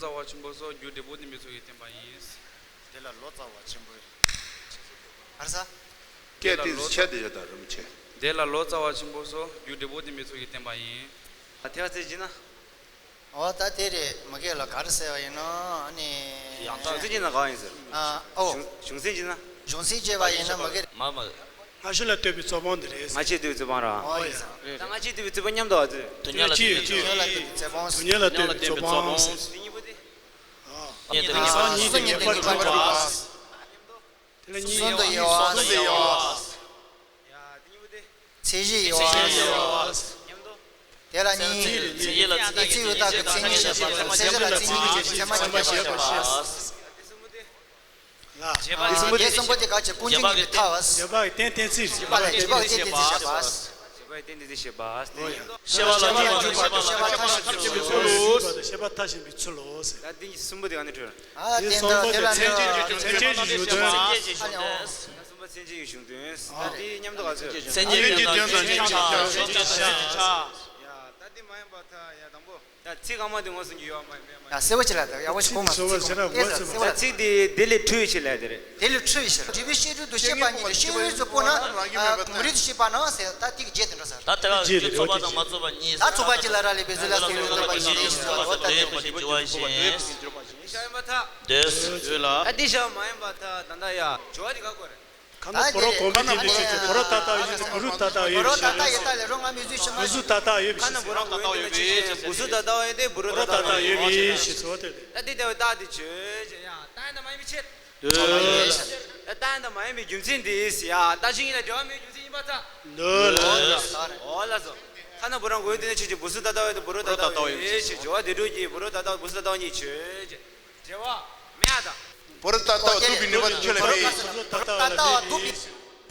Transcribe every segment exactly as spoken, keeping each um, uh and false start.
ལོ་ཙཱ་བ་ཆེན་པོ་སོགས་རྒྱུ་འབྲས་བུ་བསྟན་པའི་ཚུལ་གྱིས་བསྟན་པ་ཡིན། དེ་ལ་ལོ་ཙཱ་བ་ཆེན་པོས། ཧར་ས། སྐད་དེ་ཆེ་དེ་ཡོད་ད་རུམ་ཆེ། དེ་ལ་ལོ་ཙཱ་བ་ཆེན་པོ་སོགས་རྒྱུ་འབྲས་བུ་བསྟན་པའི་ཚུལ་གྱིས་བསྟན་པ་ཡིན། ཨ་ཐེ་བ་ཚེ་ཇི་ན། ཨོ་ད་དེ་རེད་མ་གེ་ལ་ག་རེ་ཟེར་བ་ཡིན་ནོ་ཨ་ནི། ཡང་དག་གཞུང་ཚིག་ཅིག་ན་གང་ཡིན་ཟེར། ཨ་ཨོ། གཞུང་གཞུང་ཚིག་ཅིག་ན། གཞུང་ཚིག་བྱས་པ་ཡིན་ན་མ་གེ། མ་མ། སྔ་ཕྱི་ལ་ལྟོས་པའི་རྩོད་སྤོང་དེ་རེད། སྔ་ཕྱི་ལ་ལྟོས་པའི་རྩོད་སྤོང་ར། ཨོ་ཡིན་ས། ད་སྔ་ཕྱི་ལ་ལྟོས་པའི་རྩོད་སྤོང་མཉམ་དུ་བ་ཚོས། དུས་སྔ་ལ་ལྟོས་པའི་རྩོད་སྤོང་། དུས་སྔ་ལ་ལྟོས་པའི་རྩོད་སྤོང་། དུས་སྔ་ལ་ལྟོས་པའི་རྩོད་སྤོང་། དེ་གཉིས་པོ་དེ། ཨ། དེ་ལ་གཉིས། གསུམ་དུ་དབྱེ་བ། ཚད་གཞི་དབྱེ་བ། དེ་ལ་གཉིས། ཚད་ཡོད་དག་གི་མཚན་ཉིད་བཤད་པ་དང་ཚད་གཞི་ལ་མཚན་ཉིད་ཀྱི་ཚད་མ་བཤད་པ། ལ། དེ་གསུམ་པོ་དེ་ག་ཅེ་ཀུན་མཁྱེན་གྱི་ཐབས། རྗེས་དཔག་གི་རྟེན་གཏན་ཚིགས། རྗེས་དཔག་གི་རྟེན་གཏན་ཚིགས་བཤད་པ། རྗེས་དཔག་གི་རྟེན་གཏན་ཚིགས་བཤད་པ། ཤེས་པ་ལ་ལ་ཉིད་འཇུག་པ་དང་ཤེས་པ་མཐར་ཕྱིན་པའི་ཚུལ་ལོ། ཤེས་པ་མཐར་ཕྱིན་པའི་ཚུལ་ལོ། ད་འདི་གསུམ་པོ་དེ་ག་ནས་འཕྲོས། ཨ་དེ་གསུམ་པོ་དེ་མཚན་ཉིད་ཀྱི་གཞུང་དོན། མཚན་ཉིད་ཀྱི་གཞུང་དོན། ཨ་ནི་ཨོ། གསུམ་པ་མཚན་ཉིད་ཀྱི་གཞུང་དོན། ད་དེ་མཉམ་དུ་ག་ཚོད། མཚན་ཉིད་ཀྱི་དོན་དང་མཚན་ཉིད་ཀྱི་ཆ། ཡ་ད་དེ་མ་ཡིན་པ་ད་ཡ་དང་པོ། ད་ཚིག་སྔ་མ་དེ་ངོས་བཟུང་རྒྱུ་ཡོད་མ་ཡིན་པས་མ་ཡིན། ཡ་གསལ་བོ་ཅིག་ལ་ད་ཡག་པོ་ཞིག་གོ་མ་སོང་། ཚིག་གསལ་བོ་ཅིག་ལ་ད་ཚིག་དེ་དེ་ལས་འཕྲོས་ཡོད་ཆེད་ལ་དེ་རེད། དེ་ལས་འཕྲོས་ཡོད་ཆེད་ལ། འབྲས་བུའི་ཤེས་རབ་ཏུ་ཤེས་པ་ཉིད་ལས་ཤེས་ཡུལ་དུ་སྤོ་ན། ཨ་གང་རིགས་སུ་ཤེས་པ་ན་ཟེར་ད་དེ་གི་རྗེས་དེ་འགྲོ་ས་རེད། ད་དེ་ལ་རྗེས་དེ་རྩོད་པ་དང་མ་རྩོད་པ་གཉིས། ད་རྩོད་པ་གཅིག་ལ་རག་ལས་པའི་ཚུལ་ལ་སོགས་ཡོད་པ་ཞེས་བྱ་བ་ཞིག་ཡོད་པ་དེ་ལྟ་བུ་ཞེས་བྱ་བ་ཞིག་ཡིན། ཤ་ཡིན་པ་ཐ། དེ་ཡོད་ལ། ད་འདི་ཤ་མ་ཡིན་པ་ཐ་ད་ལྟ་ཡ་སྦྱོར་བ་འདི་ག་གོ་རེད། གང་ལྟར་ཕོ་རོ་གོམས་པའི་རྟེན་འབྲེལ་ཆོས་ཅན། ཕོ་རོ་ཏ་ཏ་ཡོད་ཅེས་དང་གུ་རུ་ཏ་ཏ་ཡོད་པའི་ཕོ་རོ་ཏ་ཏ་ཡོད་ཏ་ལས་རོ་ང་མི་བཟོད་ཤི་མ་ཁ་ན་བོ་རང་གོ་ཡོད་དེ་ན་ཅི་ཞེས་བུ་སུ་ཏ་ཏ་ཡོད་དེ་བུ་རོ་ཏ་ཏ་ཡོད་པའི་ཕོ་རོ་ཏ་ཏ་ཡོད་པའི་ཞེས་སོ་དེ་རེད། ད་འདི་ལྟ་བུའི་རྟགས་དེ་ཆོས་ཅན། ཡ་རྟགས་ཡིན་དང་མ་ཡིན་པའི་ཕྱིར། ད་རྟགས་ཡིན་དང་མ་ཡིན་པའི་རྒྱུ་མཚན་འདི་ཡིན་ཟེར་ཡ། རྟགས་ཅན་ཡིན་ན་འབྲེལ་བ་མེད་རྒྱུ་མཚན་ཡིན་པར་ཐལ། འདོད་ལ། འོ་ལགས་སོ། ཁ་ན་བོ་རང་གོ་ཡོད་དེ་ན་ཆོས་ཅན། བུ་སུ་ཏ་ཏ་ཡོད་དེ་བུ་རོ་ཏ་ཏ་ཡོད་པའི་ཕྱིར། སྦྱོར་བ་དེ་འགྲོ་གི་བུ་རོ་ཏ་ཏ་བུ་སུ་ཏ་ཏ་གཉིས་ཆོས་ཅན། འབྲེལ་བ་མེད་ཨ་ད། བུ་རོ་ཏ་ཏ་བ་ལྡོག་པའི་ནུས་པ་དེ་ཁྱོད་ལ་མེད། བུ་རོ་ཏ་ཏ་བ་ལྡོག་པའི་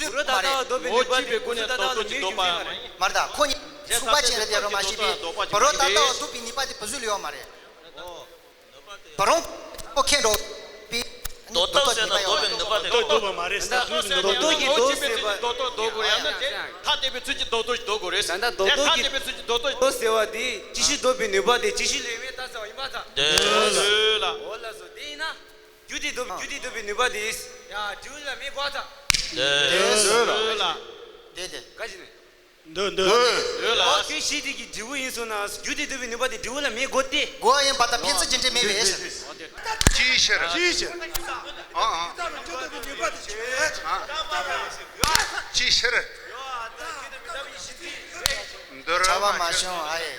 བུ་རོ་ཏ་ཏ་བ་ལྡོག་པའི་ནུས་པ་དེ་བུ་སུ་ཏ་ཏ་བ་ལ་མེད་རྒྱུ་མཚན་ག་རེ། མ་རེད་ད། ཁོ་གཉིས་མཚུངས་པ་ཅན་རེད་དེ་རོ་མ་ཤེས་པའི་བུ་རོ་ཏ་ཏ་བ་ལྡོག་པའི་ནུས་པ་དེ་བུ་སུ་ལ་ཡོད་མ་རེད། བུ་རོ་ཁོ་ཁེ་འགྲོ་པའི་ལྡོག་ལྡོག་ཟེར་ན་ལྡོག་པའི་ནུས་པ་དེ་ལྡོག་ལྡོག་པ་མ་རེད་ཟེར། ལྡོག་ལྡོག་ཟེར་ན་ལྡོག་ལྡོག་གི་ལྡོག་ཟེར་བ་ལྡོག་ལྡོག་ལྡོག་དགོས་རེད། ཡང་ན་དེ་ཐ་དད་པའི་ཚུལ་གྱིས་ལྡོག་ལྡོག་ལྡོག་དགོས་རེད། ད་ལྟ་ལྡོག་ལྡོག་གི་ལྡོག་ཟེར་བ་དེ་ཅི་ཞིག་ལྡོག་པའི་ནུས་པ་དེ་ཅི་ཞིག་ལས་མེད་ལྟ་ཟེར་བ་ཡིན་པར་ཐལ། འདོད་ལ། འོ་ལགས་སོ། དེ་ཡིན་ན། རྒྱུ་དེ་ལྡོག་རྒྱུ་དེ་ལྡོག་པའི་ནུས་པ་དེ། ཡ་འབྲས་བུ་ལ་མེད་དགོས་ཐལ། འདོད་ལ། དེ་དེ། ག་ཅི་ནས། འདོད་འདོད། འདོད་ལ། འོ་དེ་གཞི་དེ་གི་འབྲས་བུ་ཡིན་སོང་ན་རྒྱུ་དེ་ལྡོག་པའི་ནུས་པ་དེ་འབྲས་བུ་ལ་མེད་དགོས་ཏེ། དགོས་ཡིན་པ་དང་ཕན་ཚུན་གཅིག་འདྲེས་མེད་པས། ཅིའི་ཕྱིར། ཅིའི་ཕྱིར། ཨ་ཨ། རྒྱུ་ལྡོག་པའི་ནུས་པ་དེ་ཆོས་ཅན། ཅིའི་ཕྱིར། འདོད་རུང་ཁྱབ་པ་མ་བྱུང་ཨ་ཡེ།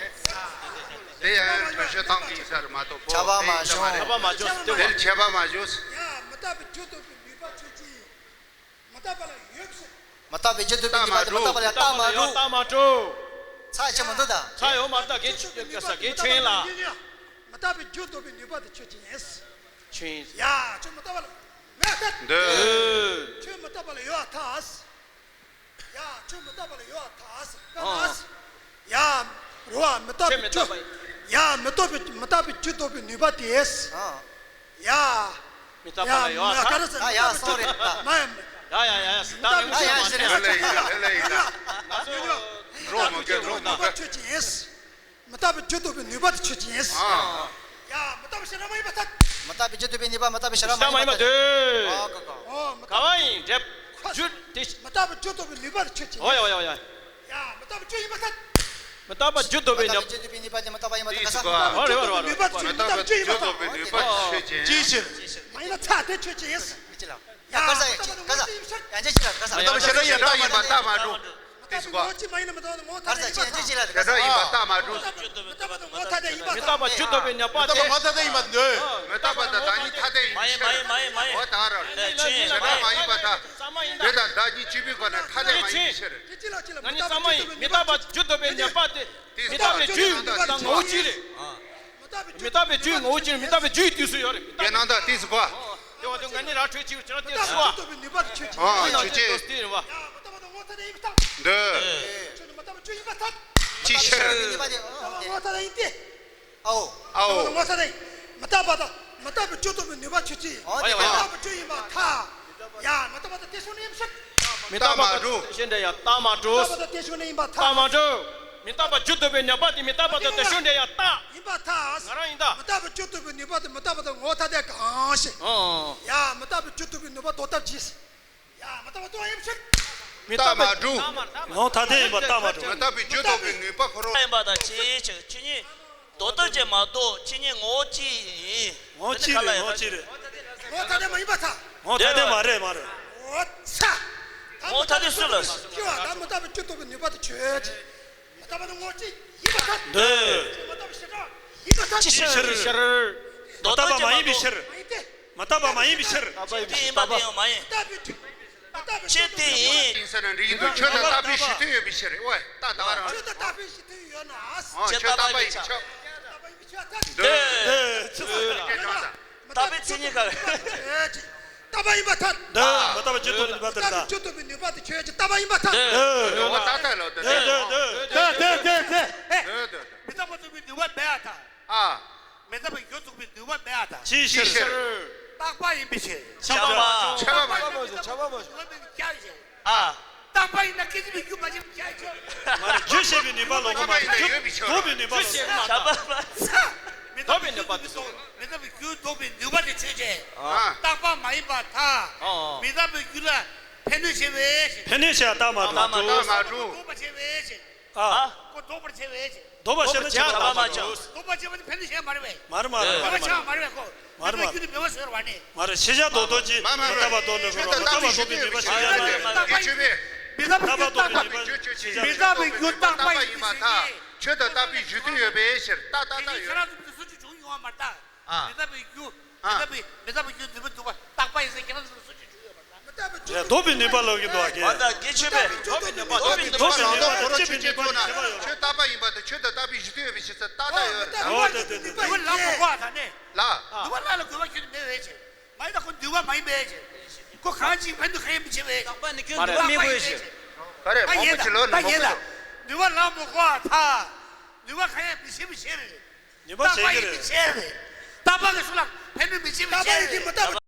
དེ་ཡང་གྲོས་ཆོད་བཏང་གི་ཡིན་ས་རེད་མ་གཏོགས། ཁྱབ་པ་མ་བྱུང་། ཁྱབ་པ་མ་བྱུང་། དེར་ཁྱབ་པ་མ་བྱུང་། ཡ་མི་རྟག་པའི་རྒྱུ་ལྡོག་པའི་ནུས་པ་ཆོས་ཅན། མི་རྟག་པ་ལ་ཡོད་ཟེར། མི་རྟག་པའི་རྒྱུ་ལྡོག་པའི་ནུས་པ་དེ་མི་རྟག་པ་ལ་རྟགས་མ་གྲུབ། རྟགས་མ་གྲུབ། ཚ་ཆེ་མི་འདུག་ད། ཚ་ཡོད་མ་རེད་ད། གལ་ཆེ་གལ་ཆེ་གལ་ཆེན་ལ། མི་རྟག་པའི་རྒྱུ་ལྡོག་པའི་ནུས་པ་དེ་ཆོས་ཅན། ཆོས་ཅན། ཡ་ཁྱོད་མི་རྟག་པ་ལ་མེད་ད། འདོད། ཁྱོད་མི་རྟག་པ་ལ་ཡོད་ཨ་ཐལ། ཡ་ཁྱོད་མི་རྟག་པ་ལ་ཡོད་ཨ་ཐལ། ཨ། ཡ་རོ་ཨ་མི་རྟག་པའི་རྒྱུ། ཡ་མི་རྟག་པའི་མི་རྟག་པའི་རྒྱུ་ལྡོག་པའི་ནུས་པ་དེས། ཨ། ཡ། མི་རྟག་པ་ལ་ཡོད་ཨ་ཐལ། ཡ་ཡ་སོང་རེད་ད། མ་ཡ། ཡ་ཡ་ཡ་ཡ་ད་མི་ཡ་ཡ་ཤི་རེད། ལེ་ལེ་ཡིན་ད་ལེ་ལེ་ཡིན་ད། ང་ཚོ་རོ་མ་གེ་རོ་མ་གེ། ཆོས་ཅན། མི་རྟག་པའི་རྒྱུ་ལྡོག་པའི་ནུས་པ་དེ་ཆོས་ཅན། ཨ། ཡ་མི་རྟག་པའི་ཤེས་རབ་མ་ཡིན་པར་ཐལ། མི་རྟག་པའི་རྒྱུ་ལྡོག་པའི་ནུས་པ་མི་རྟག་པའི་ཤེས་རབ་མ་ཡིན་པར་ཐལ། ཨ་ག་ག་ཨོ་མི་རྟག་པ་ཡིན་འབྲས་རྒྱུ་དེ། མི་རྟག་པའི་རྒྱུ་ལྡོག་པའི་ནུས་པ་དེ་ཆོས་ཅན། ཨོ་ཡ་ཨོ་ཡ་ཨོ་ཡ། ཡ་མི་རྟག་པའི་རྒྱུ་ཡིན་པར་ཐལ། མི་རྟག་པ་རྒྱུ་ལྡོག་པའི་ནུས། མི་རྟག་པའི་རྒྱུ་ལྡོག་པའི་ནུས་པ་དེ་མི་རྟག་པ་ཡིན་པར་ཐལ། ག་ས། ཨོ་རེད་བ་རེད་བ་རེད་བ། མི་རྟག་པའི་རྒྱུ་ལྡོག་པའི་ནུས་པ་དེ་ཆོས་ཅན། ཅིའི་ཕྱིར། མ་ཡིན་ན་ཚ་དེ་ཆོས་ཅན། མི་ཅི་ལ། ཡ་ག་ས་ཡ་ཅི་ག་ས། ཡང་ཅི་ཅི་ལ་ག་ས། མི་རྟག་པ་ཤེས་རབ་ཡང་དག་ཡིན་པར་རྟགས་མ་གྲུབ། དེ་སུ་ག་ངོ་ཅི་མ་ཡིན་ན་མི་རྟག་པ་ངོ་ཐ་དད་ཡིན་པ། ཅི་ཅི་ལ་ག་ས། ཡང་དག་ཡིན་པར་རྟགས་མ་གྲུབ། མི་རྟག་པ་ངོ་ཐ་དད་ཡིན་པ། མི་རྟག་པ་རྒྱུ་ལྡོག་པའི་ནུས་པ་དེ། མི་རྟག་པ་ངོ་ཐ་དད་ཡིན་པ་འདོད། མི་རྟག་པ་དང་བདག་ཉིད་ཐ་དད་ཡིན་པའི་ཕྱིར། མ་ཡིན་མ་ཡིན་མ་ཡིན། འོ་ད་ར། ཤེས་རབ་མ་ཡིན་པར་ཐལ། དེ་དང་བདག་ཉིད་གཅིག་པུའི་སྒོ་ནས་ཐ་དད་མ་ཡིན་པའི་ཕྱིར། ང་ནི་ཚང་མ་ཡིན། མི་རྟག་པ་རྒྱུ་ལྡོག་པའི་ནུས་པ་དེ། མི་རྟག་པའི་རྒྱུ་ཡིན་པ་དང་ངོ་བོ་གཅིག་རེད། མི་རྟག་པའི་རྒྱུ་ཡི་ངོ་བོ་ཅི་རེད། མི་རྟག་པའི་རྒྱུ་ཡི་དུས་སུ་ཡོད་རེད། དེ་ནང་དག་དེ་སུ་གོ། དེ་བ་དེ་ང་ནི་ར་འཕྲོད་ཅིག་བྱས་ན་དེ་སུ་བ། ཨ་ཆུ་ཆེ། འདོད། ཅི་ཕྱིར། ཨའོ། ཨའོ། མི་རྟག་པ་དང་མི་རྟག་པའི་རྒྱུ་ལྡོག་པའི་ནུས་པ་ཆོས་ཅན། ཨོ་དེ་མི་རྟག་པའི་རྒྱུ་ཡིན་པར་ཐལ། ཡ་མི་རྟག་པ་དང་དེ་ཤུགས་ནི་ཡིན་ཕྱིར། མི་རྟག་པ་དང་དེ་ཤུགས་འདྲ་ཡང་རྟགས་མ་གྲུབ། མི་རྟག་པ་དང་དེ་ཤུགས་ནི་ཡིན་པར་ཐལ། རྟགས་མ་གྲུབ། མི་རྟག་པ་རྒྱུ་ལྡོག་པའི་ནུས་པ་དེ་མི་རྟག་པ་དང་དེ་ཤུགས་འདྲ་ཡང་རྟགས། ཡིན་པར་ཐལ། ང་རང་ཡིན་ད། མི་རྟག་པའི་རྒྱུ་ལྡོག་པའི་ནུས་པ་དེ་ རྟགས་མ་གྲུབ། ངོ་ཐ་དད་ཡིན་པ་རྟགས་མ་གྲུབ། མི་རྟག་པའི་རྒྱུ་ལྡོག་པའི་ནུས་པ་ཁོ་རང་ཡིན་པ་དང་ཇི་ཕྱིར་ཇི་སྙེད་ལྡོག་ལྡོག་ཅན་མ་གཏོགས་ཇི་སྙེད་ངོ་བོ་གཅིག་ཡིན། ངོ་བོ་གཅིག་རེད། ངོ་བོ་གཅིག་རེད། ངོ་བོ་ཐ་དད་མ་ཡིན་པར་ཐལ། ངོ་བོ་ཐ་དད་མ་རེད་མ་རེད། འོ་ཚ། ངོ་བོ་ཐ་དད་སུ་ལ། སྐྱེ་བ་དང་མི་རྟག་པའི་རྒྱུ་ལྡོག་པའི་ནུས་པ་དེ་ཆོས་ཅན། མི་རྟག་པ་ནི་ངོ་བོ་གཅིག་ཡིན་པར་ཐལ། འདོད། མི་རྟག་པའི་བྱེ་བྲག་ཡིན་པར་ཐལ། ཅི་ཕྱིར། མི་རྟག་པ་མ་ཡིན་པའི་ཕྱིར། མ་ཡིན་ཏེ། མི་རྟག་པ་མ་ཡིན་པའི་ཕྱིར། དེ་ཡིན་པ་དེ་ཡང་མ་ཡིན། མི་རྟག་པའི་རྒྱུ། མི་རྟག་པའི་ཕྱིར་དེ་ཡིན། ཡིན་ཟེར་ན་འགྲིག་གི་འདུག་ཆོས་དང་རྟག་པའི་གཞི་མཐུན་ཡོད་པའི་ཕྱིར། ཨོ་ཡ། རྟགས་ད་ག་རང་། ཆོས་དང་རྟག་པའི་གཞི་མཐུན་ཡོད་ན། ཨ། ཆོས་རྟག་པ་ཡིན་པའི་ཕྱིར། རྟག་པ་ཡིན་པའི་ཕྱིར་ཐལ། འདོད། འདོད། ཅི་ཟེར་ན། རྟག་པའི་མཚན་ཉིད་ག་རེ། རྟག་པ་ཡིན་པར་ཐལ། འདོད། མི་རྟག་པའི་རྒྱུ་ལྡོག་པའི་ནུས་པ་དེ་རེད་ད། མི་རྟག་པའི་རྒྱུ་ལྡོག་པའི་ནུས་པ་དེ་ཆོས་ཅན། རྟག་པ་ཡིན་པར་ཐལ། འདོད། འོ་ད་ཐལ་ལོ། འདོད། འདོད། འདོད། འདོད། འདོད། འདོད། འདོད། མི་རྟག་པ་རྟོགས་པའི་ནུས་པ་མེད་པར་ཐལ། ཨ། མི་རྟག་པའི་རྒྱུ་རྟོགས་པའི་ནུས་པ་མེད་པར་ཐལ། ཅིའི་ཕྱིར། རྟག་པ་ཡིན་པའི་ཕྱིར། ཁྱབ་པ། ཁྱབ་པ་མ་ཡིན་པའི་ཕྱིར། ཁྱབ་པ་མ་ཡིན་པའི་ཕྱིར། ཁྱབ་པ་མ་ཡིན་པའི་ཕྱིར། ཨ། རྟག་པ་ཡིན་ན་སྐད་ཅིག་མའི་རྒྱུ་མ་བྱས་པའི་ཕྱིར། མ་རེད། རྒྱུ་བྱས་པའི་ནུས་པ་ལོག་གི་མ་རེད། རྒྱུ་ལྡོག་པའི་ནུས་པ་ལོག་ཁྱབ་པ་མ་ཡིན། མི་རྟག་པའི་རྒྱུ་ལྡོག་པའི་ནུས་པ་དེ་ཆོས་ཅན། མི་རྟག་པའི་རྒྱུ་ལྡོག་པའི་ནུས་པ་དེ་ཆོས་ཅན། ཨ། རྟག་པ་མ་ཡིན་པར་ཐལ། ཨ། མི་རྟག་པའི་རྒྱུ་ལ་ཕན་གནོད་བྱེད་པའི་ཕྱིར། ཕན་གནོད་བྱེད་པ་རྟགས་མ་གྲུབ། རྟགས་མ་གྲུབ། ལྡོག་པར་བྱེད་པའི་ཕྱིར། ཨ། ཁོ་ལྡོག་པར་བྱེད་པའི་ཕྱིར། ལྡོག་པར་བྱེད་པ་ནི་ཁྱབ་པ་མ་བྱུང་། ལྡོག་པར་བྱེད་པ་ནི་ཕན་གནོད་བྱེད་པ་མ་རེད་པས། མ་རེད་མ་རེད་མ་རེད་མ་རེད། ལྡོག་པར་བྱེད་པ་མ་རེད་པས་ཁོ། མ་རེད་མ་རེད། མི་རྟག་པའི་རྒྱུ་ནི་མེད་པར་བཟོ་བ་ནི། མ་རེད། ཤེས་བྱ་རྟོག་རྟོག་ཅིག་མི་རྟག་པ་ལྡོག་པའི་ནུས་པ་ཤེས་བྱ་ལ་ཡོད། རྟག་པ་ཡིན། མི་རྟག་པའི་རྒྱུ་རྟག་པ། མི་རྟག་པའི་རྒྱུ་རྟག་པ་ཡིན་པའི་ཕྱིར། ཆོས་དང་རྟག་པའི་གཞི་མཐུན་ཡོད་པའི་ཕྱིར། རྟག་པ་ཡིན་པ་དེ་ཁྱེད་རང་ཚོ་སུ་ཅིག་བྱུང་ཡོང་བ་མ་རེད་ད། ཨ། མི་རྟག་པའི་རྒྱུ། མི་རྟག་པའི་མི་རྟག་པའི་རྒྱུ་ནུས་པ་འདུག་པ་རྟག་པ་ཡིན་ཟེར་ཁྱེད་རང་ཚོ་སུ་ཅིག་བྱུང་ཡོད་མ་རེད་ད། ལྡོག་པའི་ནུས་པ་ལོག་གི་འདུག་ཨ་ཁྱེད། ཨ་ད་དགེ་ཆོས་པས། ལྡོག་པའི་ནུས་པ་ལྡོག་པའི་ནུས་པ་ལྡོག་པའི་ནུས་པ་ལྡོག་པའི་ནུས་པ་ལྡོག་པའི་ནུས་པ་ལྡོག་པའི་ནུས་པ་ལྡོག་པའི་ནུས་པ་ལྡོག་པའི་ནུས་པ་ཆོས་རྟག་པ་ཡིན་པ་དང་ཆོས་དང་རྟག་པའི་གཞི་མཐུན་ཡོད་པའི་ཕྱིར་ཟེར་ཏག་ཏག་ཡོད་རེད། འོ་དེ་དེ་དེ་དེ། ནུས་པ་ལ་མོ་གོ་ཨ་ད་ནི། ལ། ནུས་པ་ལ་ལ་དགོས་པ་ཁྱོད་མེད་པའི་ཕྱིར། མ་ཡིན་ད་ཁོ་ནུས་པ་མ་ཡིན་པའི་ཕྱིར། ཁོ་གང་ཅིག་ཕན་ཐོགས་གང་ཡང་མི་བྱེད་པའི། རྟག་པ་ནི་ཁྱོད་ནུས་པ་མེད་དགོས་ཕྱིར། ག་རེ་མང་པོ་ཅིག་ལོ་ནི་མང་པོ་ཅིག་ནུས་པ་ལ་མོ་གོ་ཨ་ད། ནུས་པ་གང་ཡང་མི་བྱེད་པའི་ཕྱིར། ནུས་པ་བྱེད་ཀྱི་རེད། རྟག་པ་ཡིན་པའི་ཕྱིར། རྟག་པ་གི་སུ་ལ་ཕན་གནོད་མི་བྱེད་པའི་ཕྱིར། རྟག་པ་ཡིན་གྱི་མི་རྟག་པ།